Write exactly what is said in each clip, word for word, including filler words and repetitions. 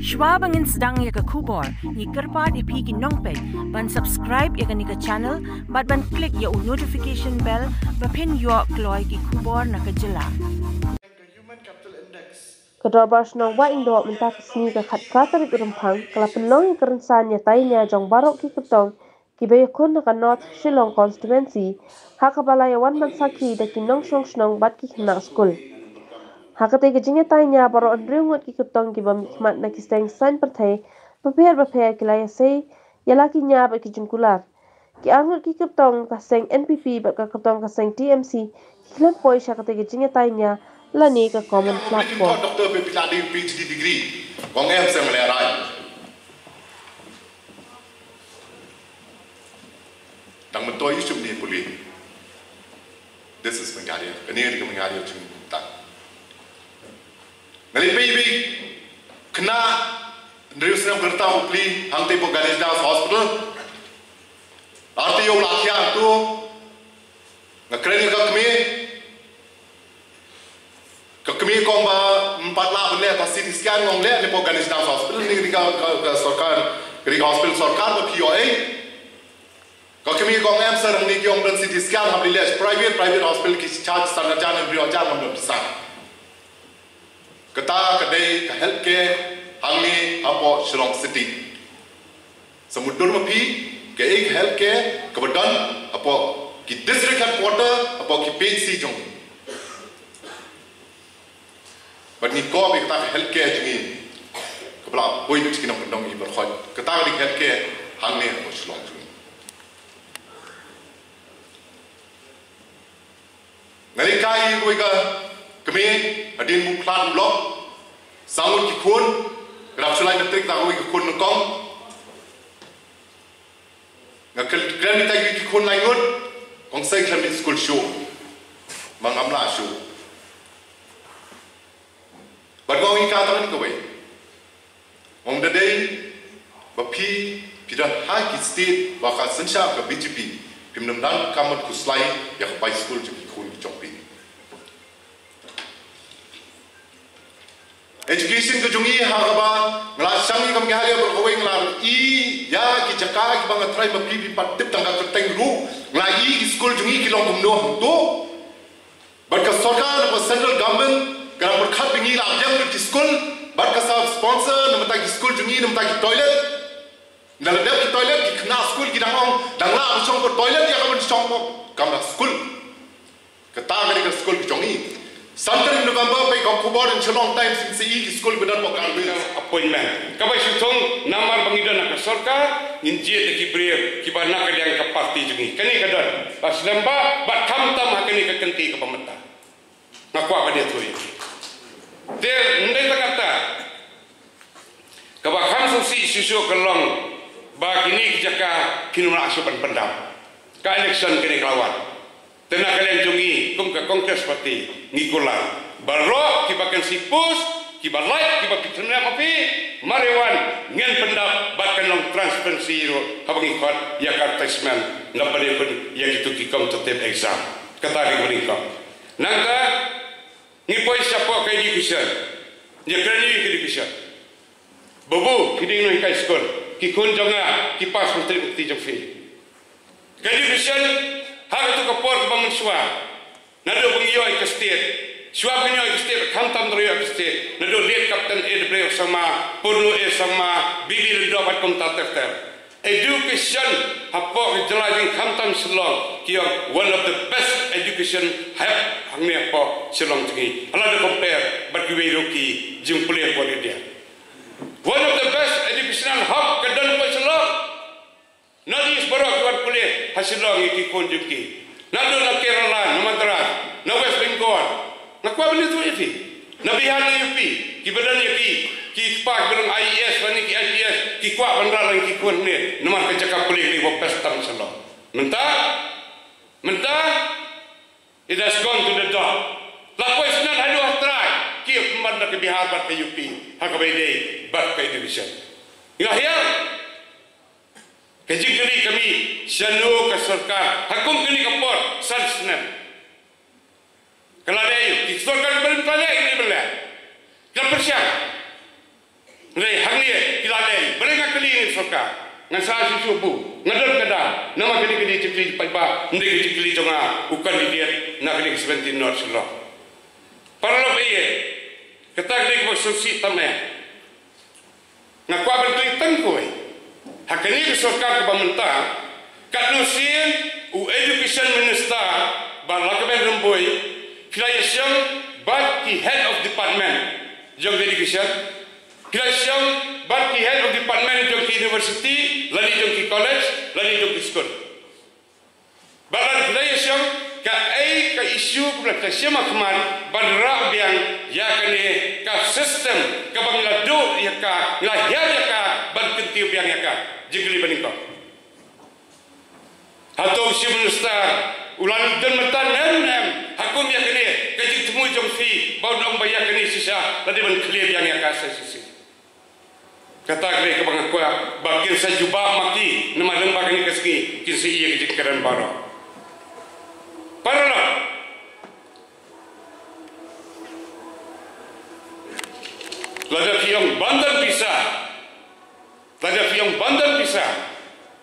Shuwa ba ngin sdang ïa ka khubor, ngi kyrpad ïa phi ki nongpeit ban subscribe ïa kane ka channel bad ban click ïa u notification bell ba phin ïoh kloi ki khubor na ka jylla. Ka Dorbar Shnong Wahingdoh mynta ka sngi ka khatphra tarik u Rymphang ka la pynlong ïa ka rynsan ïatai nia jong baroh ki kyrtong kiba ïakhun ha ka North Shillong Constituency, ha kaba la ïawan ban sakhi da ki nongshong shnong bad ki khynnah skul. Ha katei ka jingïatai nia baroh hynriew ngut ki kyrtong kiba mihkhmat na ki seng saiñ pyrthei bapher bapher ki la ïasei ïa la ki nia bad ki jingkular. Ki arngut ki kyrtong ka seng N P P bad ka kyrtong ka seng T M C ki khlem poi sha katei ka jingïatai nia lane ka common platform. Doctor P H D degree, kong em seng lehrain. Dang myntoi ïa u shim ni pule. This is Meghalaya. Kane ka dei ka Meghalaya jong ngi mynta. Nga leit peit ïa i khynnah hynriew snem ka rta u pli hangtei hapoh Ganesh Das Hospital. Artylli u la thiah tu. Nga kren ïa ka kmie. Ka kmie ka ong ba ym pat lah ban leh ka C T scan, nga ong leh ne hapoh Ganesh Das Hospital, ne ka, ka, ka sorkar, ka hospital sorkar ba phi ïoh ei. Ka kmie ka ong em sir, hangne ki ong don C T scan, hap leh private, private hospital ki charge san hajar ne hynriew hajar, ngam don pisa. Kata ka dei ka healthcare hangne hapoh Shillong City. Sa mutdur ma phi kaei ka healthcare kaba don hapoh ki district headquarter, hapoh ki P H C jong ngi. Bad ngi kop ïa kata ka healthcare jong ngi kaba la poi na ki nongkyndong ngi baroh. Kata ka dei ka healthcare hangne hapoh Shillong jong ngi. Nga leit kai ïa kawei ka kmie hadien ba u khlad u lok. Saw ngut ki khun, ka dap shu lai matrik da kawei ka khun nyngkong. Nga kren, kren ïa kawei ki khun lai ngut, kong sei khlem leit skul shuh. Ma ngam lah shuh. Bad nga ong ïa ka tang kawei. Ong da dei ba phi, phi don ha ki state ba ka synshar ka B J P, phim donkam ban khuslai ïa ka bai skul jong ki khun ki jong phi. Education ka jong ngi ha kaba nga la shang ïa ka Meghalaya baroh kawei, nga la ïohi ïa ki jaka kiba nga tharai ba phi phim pat tip tang ka kyrteng ruh, nga la ïohi ki skul jong ngi ki long kumno hangto. Bad ka sorkar, bad ka central government ka dang pyrkhat ba ngi la biang lut ki skul, bad ka sa sponsor na bynta ki skul jong ngi, na bynta ki toilet. Nda la dep ki toilet, ki khynnah skul ki dang ong, dang lah ban shong hapoh toilet, ïa ka ban shong hapoh kamra skul. Kata ka dei ka skul ka jong ngi. San tarik November, peit ka khubor in Shillong Times, in sa ïohi ki skul ba don hapoh Garbage. Appointment. Kaba shu thung, namar ba ngi don ha ka sorkar, ngin jied da ki briew kiba na ka liang ka party jong ngi. Kane ka don. Bad shlem bad, bad khamtam ha kane ka kynti kaba mynta. Nga kwah ban ïathuh ïa phi. Te ym dei tang katta. Kaba kham sngewsih shuh shuh ka long ba kine ki jaka kin ym lah shuh ban pyndap. Ka election kane ka la wan. Te na ka liang jong ngi kum ka Congress Party ngi kular baroh kiba kynsi post, kiba lait, kiba pynthynep ma phi, mar ïa wan ngin pyndap bad kan long transparency ruh haba ngi khot ïa ka advertisement, naba dei pyn ïa kito ki competitive exam. Kata ka dei ka nyngkong. Nangta ngi poi shapoh ka education. Ngi kren ïa ka education. Babu, phi dei nonghikai skul, ki khun jong nga ki pass matric ha kti jong phi. Ka education ha kato ka por kaba mynshuwa, naduh ba ngi ïoh ïa ka state, shuwa ba ngi ïoh ïa ka state, khamtam da ïoh ïa ka state, naduh late Captain A W Sangma, Purno A Sangma, B B Lyngdoh bad kumta ter ter. Education hapoh ka jylla jong ngi khamtam Shillong, ki ong one of the best education hep hangne hapoh Shillong jong ngi. Hala da compare bad kiwei ruh ki jingpule hapoh India. One of the best educational hub ka don hapoh Shillong. North East baroh ki wan pule ha Shillong ïa ki khun jong ki. Naduh na Kerala, na Madras, na West Bengal. Nga kwah ban ïathuh ïa phi. Na Bihar, na U P, kiba don ïa ki, ki kpa kiba don I A S lane ki I P S, ki kwah ban rah lang ki khun ne, namar ka jaka pule ka dei kaba best tam sha Shillong. Mynta, mynta, it has gone to the dog. La poi shen haduh ha trai, ki ïa pynban da ka Bihar bad ka U P, ha kaba ïadei bad ka education. Nga hiar, ka jingkylli ka mih, shano ka sorkar, ha kum kane ka por, san snem. Ka la dei aïu, ki sorkar kiba rim ka la dei, kiba la dei. Ka pyrshang. Hynrei hangne ki la leh, balei nga kylli ïa ka sorkar? Ngan sa shisha, bun nga don ka daw. Namar kane ka dei ka jingkylli paidbah, ym dei ka jingkylli jong nga u candidate na kane ka seventeen North Shillong. Paralok, eh, kata ka dei kaba sngewsih tam eh. Nga kwah ban kylli tang kawei. Ha kane ka sorkar kaba mynta, katno sien u education minister, Bah Lahkmen Rymbui, phi la ïashong bad ki head of department jong ka education? Phi la ïashong bad ki head of department jong ki university, lane jong ki college, lane jong ki skul? Bad lada phi la ïashong, kaei ka issue kaba phi la shim ha khmat ban rah biang ïa kane ka system kaba ngi la duh ïa ka, ngi la hiar ïa ka, ban kyntiew biang ïa ka? Jingkylli ba nyngkong. Hato u Chief Minister u la don mynta ne em, ne em ha kum ïa kane ka jingthmu jong phi ba un ong ba ïa kane shisha la dei ban clear biang ïa ka sa shisha? Kata ka dei kaba nga kwah ba kin sa jubab ma ki, namar lem ba kane ka sngi kin sa ïoh ka jingkren baroh. Paralok, lada phi ong ban don pisa, lada phi ong ban don pisa,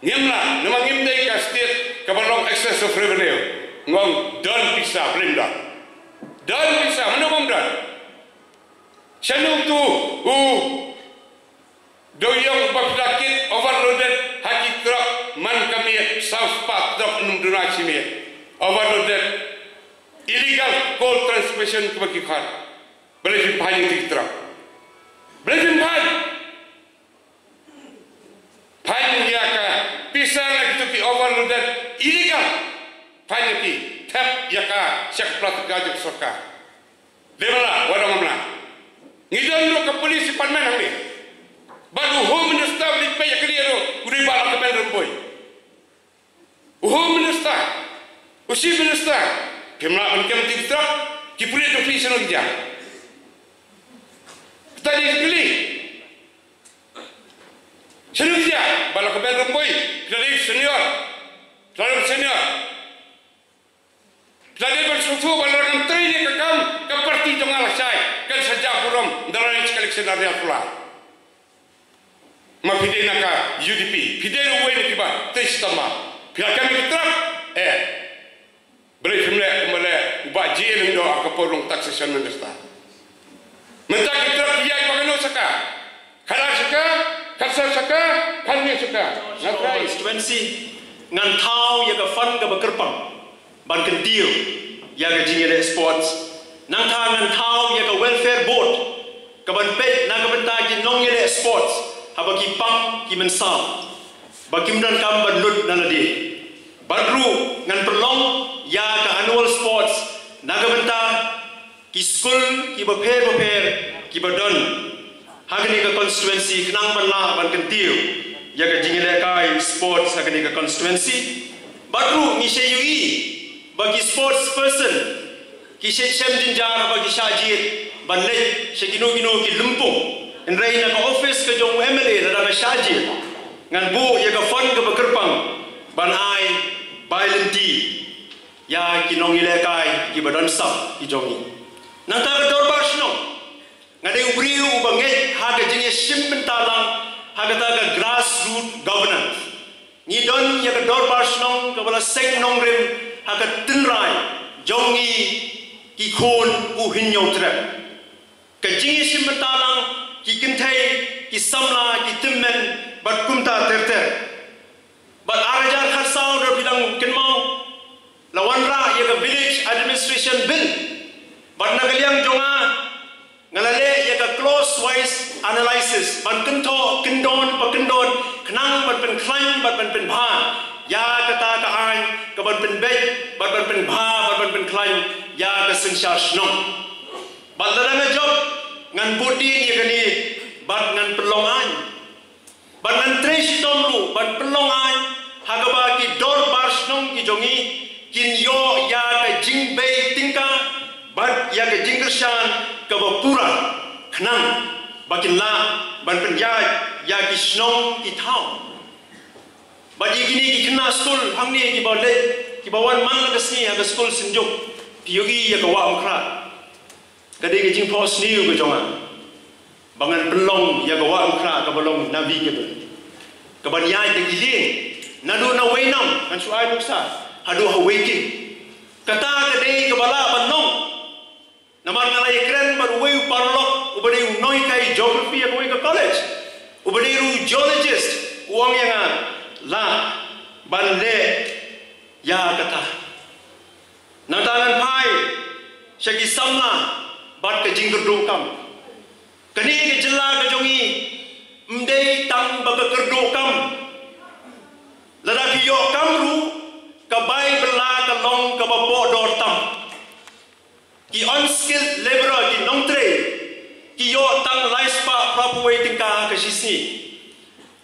ngim lah, namar ngim dei ka state kaba long excess of revenue. Nga ong don pisa, balei ym don? Don pisa, mano bym don? Shano uto u dewïong ba phi la kit overloaded ha ki truck man ka miet, saw spah truck ym duna shi miet, overloaded, illegal coal transportation kaba ki khot? Balei phim pynhap ïa ki truck? Balei phim pynhap? Pynhap ïa ka pisa na kito ki overloaded illegal. Pynhap ïa ki, thep ïa ka sha ka plastic ka jong ka sorkar. Dei ba lah, wat ong ngam lah. Ngi don ruh ka police department hangne. Bad u Home Minister u dei peit ïa kane ruh, u dei Bah Lahkmen Rymbui. U Home Minister, u Chief Minister, phim lah ban kem ki truck, ki pulit jong phi shano ki jia? Kata dei ka kylli. Shano ki jia? Bah Lahkmen Rymbui, phi la dei senior, phi la dei senior. Phi la dei ban sngewthuh ba lada ngam trei ïa ka kam, ka party jong nga lashai kan sa jah burom da la leit sha ka election ar hajar arphew lai. Ma phi dei na ka U D P, phi dei uwei na kiba trei shitom bha. Phi la kem ïa ki truck? Eh. Balei phim leh kumba leh u Bah J. Lyngdoh ha ka por u long Taxation Minister? Mynta ki truck ki ïaid ba kano sha ka? Khatar sha ka, khatsaw sha ka, khathynñiew sha ka. Nga trai. Constituency, ngan thaw ïa ka fund kaba kyrpang ban kyntiew ïa ka jingïaleh sports. Nangta ngan thaw ïa ka welfare board kaban peit na ka bynta ki nongïaleh sports haba ki pang ki mynsaw, ba kim donkam ban lut na lade. Bad ruh ngan pynlong ïa ka annual sports na ka bynta ki skul kiba pher bapher kiba don ha kane ka constituency, khnang ban lah ban kyntiew ïa ka jingïalehkai sports ha kane ka constituency. Bad ruh ngi sa ïohi ba ki sports person ki sa shem jynjar ba ki shah jied ban leit sha kino kino ki lympung. Hynrei na ka office ka jong u M L A, lada ka shah jied, ngan buh ïa ka fund kaba kyrpang ban ai bai lynti ïa ki nongïalehkai kiba don sap ki jong ngi. Nangta ka dorbar shnong, nga dei u briew uba ngeit ha ka jingïashim bynta lang ha kata ka grassroot governance. Ngi don ïa ka dorbar shnong kaba la seng nongrim ha ka tynrai jong ngi ki khun u Hynñiewtrep. Ka jingïashim bynta lang, ki kynthei, ki samla, ki tymmen bad kumta ter ter. Bad ar hajar khatsaw, lada phi dang kynmaw, la wanrah ïa ka Village Administration Bill. Bad na ka liang jong nga, nga la leh ïa ka clause wise analysis ban kynthoh kyndon pa kyndon, khnang ban pynkhlaiñ bad ban pynbha ïa kata ka aiñ, ka ban pynbeit bad ban pynbha bad ban pynkhlaiñ ïa ka synshar shnong. Bad lada nga jop, ngan bud dien ïa kane bad ngan pynlong aiñ. Bad ngan trei shitom ruh ban pynlong aiñ ha kaba ki dorbar shnong ki jong ngi kin ïoh ïa ka jingbei tyngka bad ïa ka jingkyrshan kaba pura, khnang ba kin lah ban pynïaid ïa ki shnong ki thaw. Bad ïa kine ki khynnah skul hangne kiba leit, kiba wan man la ka sngi ha ka skul Synjuk, phi ïohi ïa ka Wah Umkhrah. Ka dei ka jingphohsniew ka jong nga. ba ngan pynlong ïa ka wah Umkhrah kaba long navigable, kaban ïaid da ki lieng naduh na Weinam, ngan shu ai nuksa, haduh ha Weiking. Kata ka dei kaba lah ban long. Namar nga la ïakren bad uwei u paralok uba dei u nonghikai geography ha kawei ka college, uba dei ruh u geologist, u ong ïa nga, lah ban leh ïa kata. Nangta ngan phai sha ki samla bad ka jingkyrduh kam. Kane ka jylla ka jong ngi ym dei tang ba ka kyrduh kam. Lada phi ïoh kam ruh, ka bai bylla ka long kaba poh dor tam. Ki unskilled laborer, ki nongtrei, ki ïoh tang lai spah phra phew wei tyngka ha ka shisngi.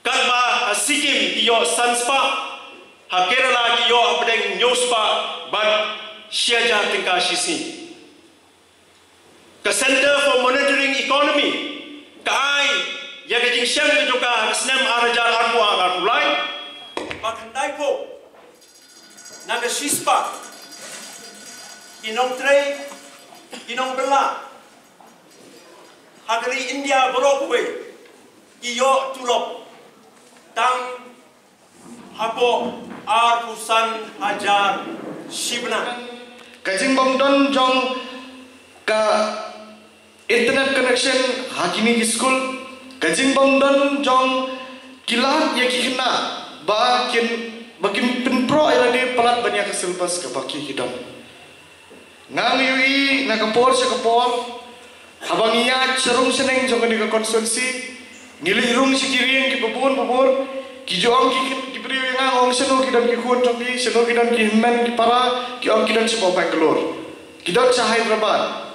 Katba ha Sikkim ki ïoh san spah, ha Kerala ki ïoh hapdeng hynñiew spah bad shi hajar tyngka shisngi. Ka Centre for Monitoring Economy ka ai ïa ka jingshem ka jong ka ha ka snem ar hajar arphew ar, arphew lai, ba khyndai phew na ka shispah ki nongtrei, ki nongbylla ha ka ri India baroh kawei ki ïoh tulop tang hapoh arphew san hajar shi bnai. Ka jingbymdon jong ka internet connection ha kine ki skul, ka jingbymdon jong ki lad ïa ki khynnah ba kin, ba kin pynproh ïa lade palat ban ïa ka syllabus kaba ki, ki don. Nga nga ïohi na ka por sha ka por, haba ngi ïaid sha rung sha neng jong kane ka constituency, ngi leit rung sha ki rieng kiba bun ba bun, ki ju ong ki, ki briew ïa nga, ong shano ki don ki khun jong ki, shano ki don ki hynmen ki para, ki ong ki don shapoh Bangalore, ki don sha Hyderabad.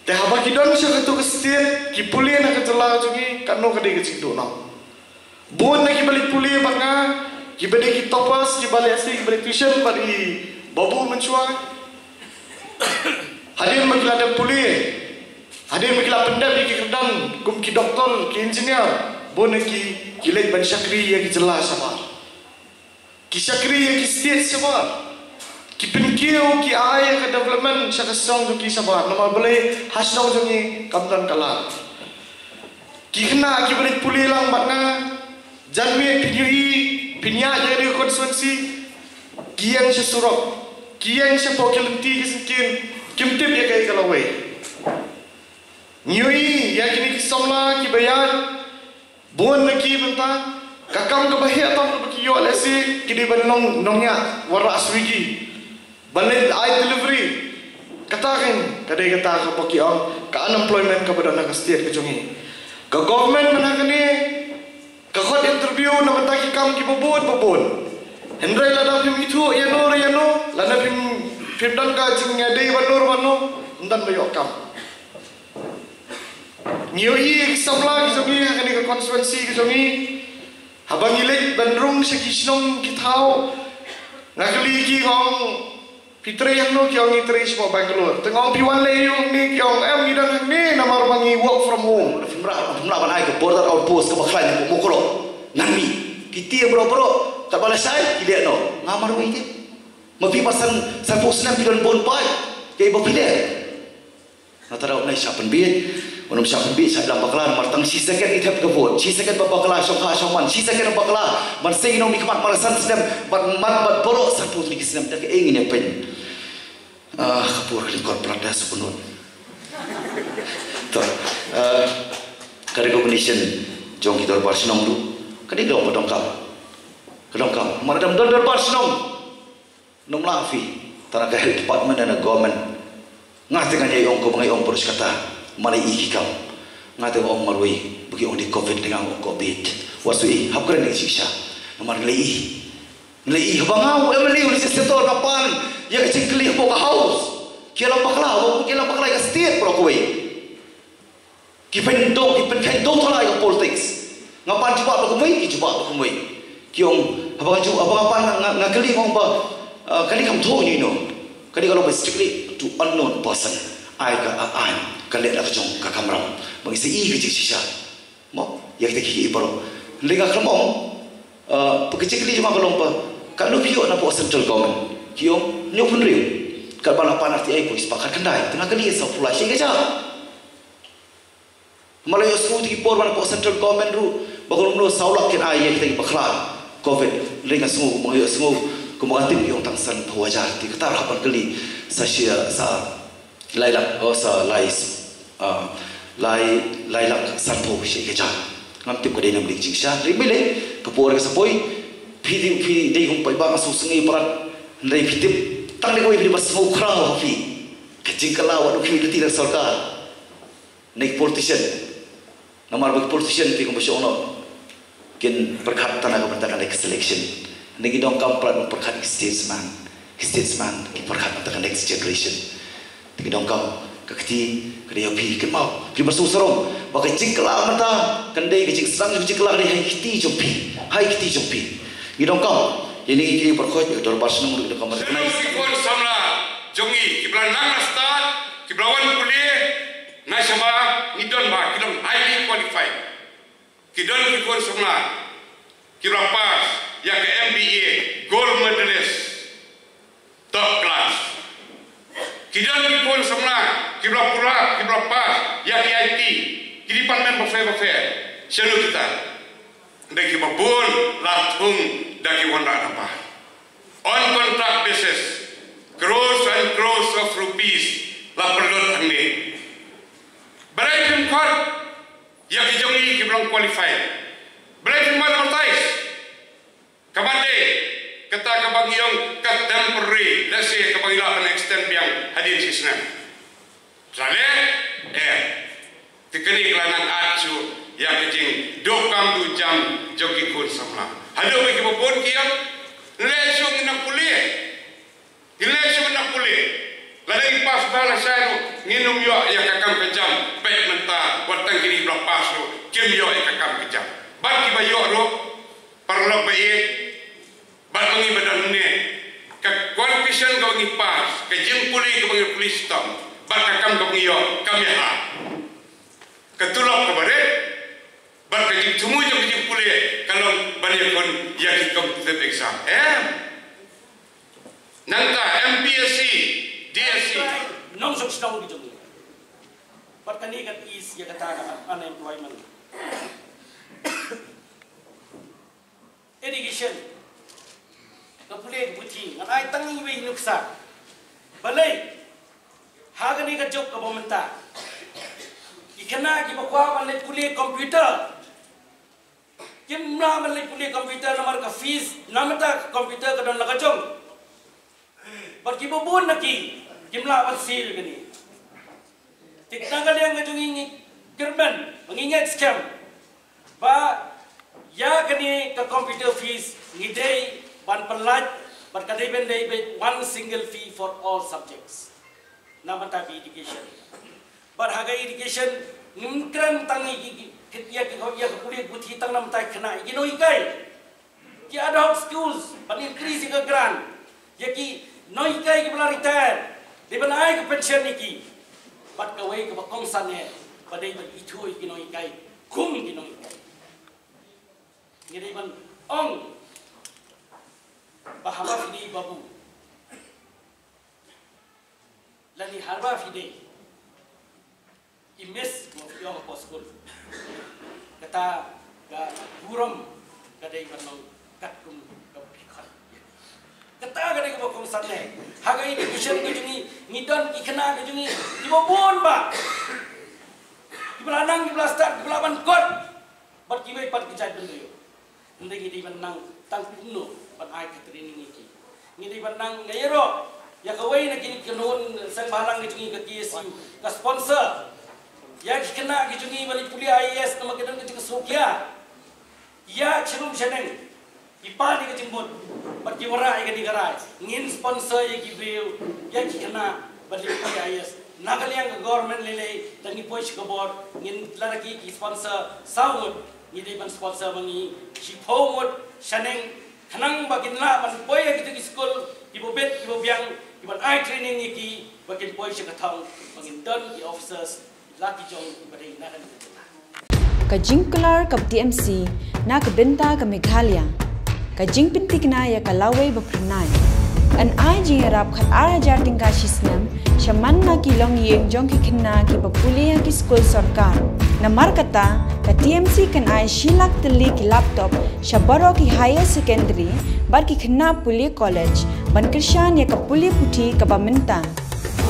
Te haba ki don sha katu ka state, ki pule na ka jylla jong ngi, katno ka dei ka jingduh noh. Bun na kiba leit pule bad nga, kiba dei ki toppers, kiba leit lehse, kiba leit tuition bad i Babu mynshuwa. Hadien ba ki la dep pule, hadien ba ki la pyndep ïa ki kyrdan kum ki doktor, ki engineer, bun na ki, ki leit ban shakri ïa ki jylla shabar. Ki shakri ïa ki state shabar. Ki pynkiew, ki ai ïa ka development sha ka shnong jong ki shabar. Namar balei ha shnong jong ngi kam don ka lad. Ki khynnah kiba leit pule lang bad nga, janmiet phin ïohi, phin ïaid ïa ka constituency, ki ïeng sha surok, ki ïeng shapoh ki lynti ki syngkien, kim tip ïa kaei ka lawei. Ngi ïohi ïa kine ki samla kiba ïaid, bun na ki mynta, ka kam kaba heh tam kaba ki ïoh lehse, ki dei ban long nongñiah wanrah Swiggy, ban leit ai delivery. Kata kein ka dei kata kaba ki ong ka unemployment kaba don ha ka state ka jong ngi. Ka government mynta kane ka khot interview na bynta ki kam kiba bun ba bun. Hynrei lada phim ithuh ïano re ïano, lada phim, phim don ka jingïadei ban lur ban no, ym don ba ïoh kam. Ngi ïohi ki samla ki jong ngi ha kane ka constituency ki jong ngi. Haba ngi leit ban rung sha ki shnong ki thaw, nga kylli ki, nga ong, phi trei hangno? Ki ong ngi trei shapoh Bangalore. Te nga ong phi wan leh aïu hangne? Ki ong em, ngi don hangne namar ba ngi work from home. Phim lah, phim lah ban ai ka border outpost kaba khlaiñ hapoh Mukroh. Ngan mih. Ki tieng baroh baroh. Katba lashai ki leh noh. Nga marwei te. Ma phi pat san, sanphew snem phi don bun paid. Kaei ba phi leh? Nata da u nai shah pynbieit, u nai shah pynbieit, shah ïalam bakla, namar tang shi second i thep ka vote, shi second ba bakla, shong kha shong man, shi second bakla, ban sei nong mi khmat mar san snem, bad man bad baroh sanphew tylli ki snem, da kaei ngin ïa pyn. Ah, ka por ka lyngkot palat da suk nut. To, ah, ka recognition jong ki dorbar shnong ruh, ka dei ka long ba donkam. Ka donkam, mar da don dorbar shnong. Nym lah phi, tang na ka health department na government. Nga te ngan ïai ong ko ba ngi ong pyrshah kata, ma ngi i ki kam. Nga te ong marwei, ba ki ong dei covid, te nga ong covid. Wat shu i, hap kren ïa ka jingshisha. Namar ngi la i. Ngi la i, haba nga u M L A, u legislator, nga pan ïa ka jingkylli hapoh ka house. Ki ïalam bakla, haba ki ïalam bakla ïa ka state baroh kawei. Ki pyndoh, ki pynkheiñ doh thala ïa ka politics. Nga pan jubab da kumwei, ki jubab da kumwei. Ki ong, haba nga ju, haba nga pan nga, nga kylli, nga ong ba, ah, kane kam thoh ïa ino. Kane ka long ba strictly to unknown person. Ai ka, ah, aiñ ka leh da ka jong ka kamram. Ba ngi sa i ka jingshisha. Mo, ïa kita ki i baroh. Hynrei nga khlem ong, ah, ba ka jingkylli jong nga ka long ba, katno phi ïoh napoh central government? Ki ong hynñiew phew hynriew. Katba la pan R T I poi spah khatkhyndai. Te nga kylli ïa sawphew lai, sha ka jaka. Mala ïohsngew te ki por ban pok central government ruh ba kumno saw lak kin ai ïa kita ki bakla covid. Hynrei nga sngew, ma nga ïohsngew kumba nga tip ki ong tang sanphew hajar. Te kata ruh hap ban kylli sa shi, sa lai lak, oh, sa lai, ah, lai, lai lak sanphew shi hajar. Ngam tip ka dei namar ka jingshisha. Hynrei balei ka por ka sa poi, phi dei, phi dei kum paidbah, nga sngewsynei palat. Hynrei phi tip tang dei kawei, phi dei ban sngewkhraw ha phi. Ka jingkylla wat u phi lynti na sorkar. Ngi politician. Namar ba ki politician te kumba shu ong noh, kin pyrkhat tang na ka bynta ka next election. Ngi donkam palat ban pyrkhat ki statesman. Ki statesman ki pyrkhat tang ka next generation. Te ngi donkam ka kti ka dei ïa phi, kynmaw. Phi ba sngewsarong ba ka jingkylla mynta kan dei ka jingsdang jong ka jingkylla ka dei ha ki kti jong phi. Ha ki kti jong phi. Ngi donkam ïa ngi ki para khot, ïa ka dorbar shnong ruh ngi donkam recognize. Ki khun samla jong ngi kiba la nang la stad, kiba la wan pule, nga sngewbha ngi don ba ki long highly qualified. Ki don ki khun samla kiba la pass ïa ka M B A, gold medalist, top class. Ki don ki khun samla kiba la pule, kiba la pass ïa ka I T, ki department bapher bapher. Sha ngi kita, hynrei kiba bun la thung da ki wanrah naba on contract basis. Crores and crores of rupees la pynlut hangne. Balei phim khot ïa ki jong ngi kiba long qualified? Balei phim advertise? Ka ban dei kata kaba ngi ong ka temporary, let's say, kaba ngi lah ban extend biang hadien shi snem. Sa leh, eh, te kane ka la nang ïaid shuh ïa ka jingduh kam duh jam jong ki khun samla. Haduh ba kiba bun ki ong, leh shuh, ngin nang pule. Ngin leh shuh ban pule. Lada ngi pass ba lashai ruh ngin ym ïoh ïa ka kam ka jam. Peit mynta, wat tang kine ba la pass ruh kim ïoh ïa ka kam ka jam. Bad kiba ïoh ruh, paralok ba ïeit, bad ma ngi ba don hangne, ka qualification kaba ngi pass, ka jingpule kaba ngi pule shitom, bad ka kam kaba ngi ïoh kam ïahap. Ka tulop kaba rit bad ka jingthmu jong ka jingpule ka long ban ïakhun ïa ki competitive exam. Em. Nangta M P S C, D S C. Nongshong shnong ki jong ngi. Bad kane kan ease ïa kata ka unemployment. Education. Ka pule ka puthi, ngan ai tang iwei i nuksa. Balei ha kane ka juk kaba mynta, ki khynnah kiba kwah ban leit pule computer, kim lah ban leit pule computer namar ka fees. Namar ka computer ka don la ka jong. Bad kiba bun na ki kim lah ban siew ïa kane. Te na ka liang ka jong ngi, ngi kyrmen ba ngi ngeit skhem ba ïa kane ka computer fees ngi dei ban pyllait, bad ka dei ban dei ba one single fee for all subjects. Na bynta ka education. Bad ha ka education ngim kren tang ïa ki, ki, ïa ki, ïa ka pule ka puthi tang, na bynta ki khynnah, ïa ki nonghikai. Ki ad hoc schools, ban increase ïa ka grant ïa ki nonghikai kiba la retire, dei ban ai ka pension ïa ki. Bad kawei kaba kongsan eh, ba dei ban ithuh ïa ki nonghikai kum ki nonghikai. Ngi dei ban ong ba haba phi dei babu lane haba phi dei i miss, mo phi ong hapoh skul, kata ka burom ka dei ban long katkum kaba phi khot. Kata ka dei kaba kongsan eh. Ha ka education ka jong ngi, ngi don ki khynnah ka jong ngi kiba bun bha, kiba la nang, kiba la stad, kiba lah ban kot. Bad kiwei pat ki jaitbynriew. Hynrei ngi dei ban nang tang kumno ban ai ka training ïa ki. Ngi dei ban nang, nga ïaroh ïa kawei na kine ki kynhun seng bhalang ka jong ngi, ka K S U, ka sponsor ïa ki khynnah ki jong ngi ban leit pule I A S namar ka don ka jingsngewkhia. Ïa ki shnong shaneng, ki pan ïa ka jingmut bad ki wanrah ïa kane ka rai. Ngin sponsor ïa ki briew, ïa ki khynnah ban leit pule I A S. Na ka liang ka government lei lei, lada ngi poi sha ka bor, ngin, lada ki, ki sponsor saw ngut, ngi dei ban sponsor ma ngi shiphew ngut shaneng, khnang ba kin lah ban poi ha kita ki skul kiba bit kiba biang, kiban ai training ïa ki, ba kin poi sha ka thong, ba ngin don ki officers la ki jong kiba dei na kane ka jylla. Ka jingkular kaba T M C na ka bynta ka Meghalaya. Ka jingpynthikna ïa ka lawei ba phyrnai. Yn ai jingïarap khatar hajar tyngka shi snem sha man la ki longïing jong ki khynnah kiba pule ha ki skul sorkar. Namar kata, ka T M C kan ai shi lak tylli ki laptop sha baroh ki higher secondary bad ki khynnah pule college ban kyrshan ïa ka pule puthi kaba mynta.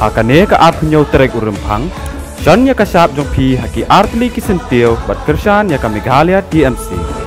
Ha kane ka arphew tarik u Rymphang, shon ïa ka shap jong phi ha ki artylli ki syntiew bad kyrshan ïa ka Meghalaya T M C.